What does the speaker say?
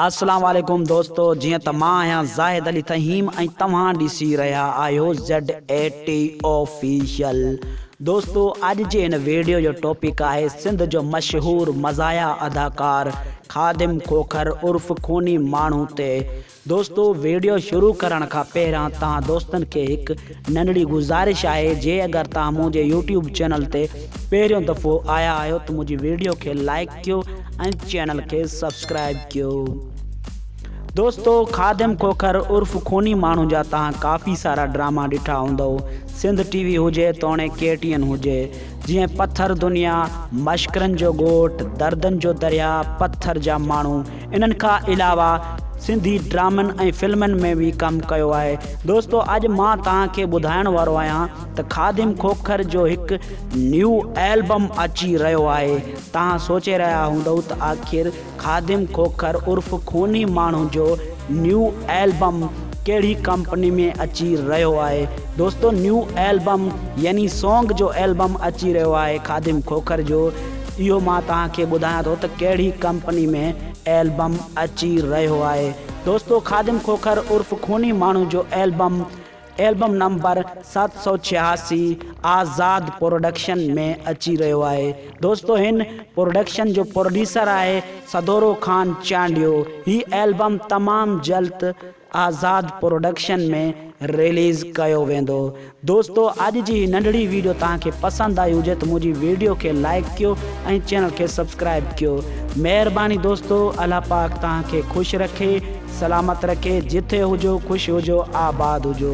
اسلام عليڪم دوستو جيئن ته مان آهيان زاهد علي ٿهيم ۽ توهان ڏسي رهيا آهيو زيڊ اي ٽي آفيشل دوستو اڄ جي هن ويڊيو جو ٽاپڪ آهي سنڌ جو مشهور مزاحيه اداڪار خادم کوکر عرف خوني ماڻهو تي دوستو ويڊيو شروع ڪرڻ کان پهريان توهان دوستن کي هڪ ننڍڙي گذارش آهي جي اگر توهان منهنجي يوٽيوب چينل تي پهريون دفعو آيا آهيو ته منهنجي ويڊيو کي لائيڪ ڪيو ۽ چينل کي سبسڪرائيب ڪيو. دوستو خادم کوکر عرف خوني ماڻهو جا توهان ڪافي سارا ڊراما ڏٺا هوندؤ سنڌ ٽي وي هجي توڻي ڪي ٽي اين هجي جيئن پٿر دنيا، مشڪرن جو ڳوٺ، دردن جو درياء، پٿر جا ماڻهو انهن کان علاوه سنڌي ڊرامن ۽ فلمن ۾ به ڪم ڪيو آهي دوستو اڄ مان توهان کي ٻڌائڻ وارو آهيان ته خادم کوکر جو هڪ نيو البم اچي رهيو آهي توهان سوچي رهيا هوندؤ ته آخر خادم کوکر عرف خوني ماڻهو جو نيو البم ڪهڙي ڪمپني ۾ اچي رهيو آهي دوستو نيو البم يعني سونگ جو البم اچي رهيو آهي خادم کوکر جو اهو مان توهان کي ٻڌايان ٿو ته ڪهڙي ڪمپني ۾ البم اچي رهيو آهي دوستو خادم کوکر عرف خوني ماڻهو جو البم البم نمبر 786 آزاد پروڊڪشن ۾ اچي رهيو آهي دوستو هن پروڊڪشن جو پروڊيوسر آهي سدورو خان چانڊيو هي البم تمام جلد آزاد پروڊڪشن ۾ رليز ڪيو ويندو دوستو اڄ جي هي ننڍڙي ويڊيو توهان کي پسند آئي هجي ته منهنجي ويڊيو کي لائيڪ ڪيو ۽ چينل کي سبسڪرائيب ڪيو مهرباني دوستو الله پاڪ توهان کي خوش رکي سلامت رکي جٿي هجو خوش هجو آباد هجو.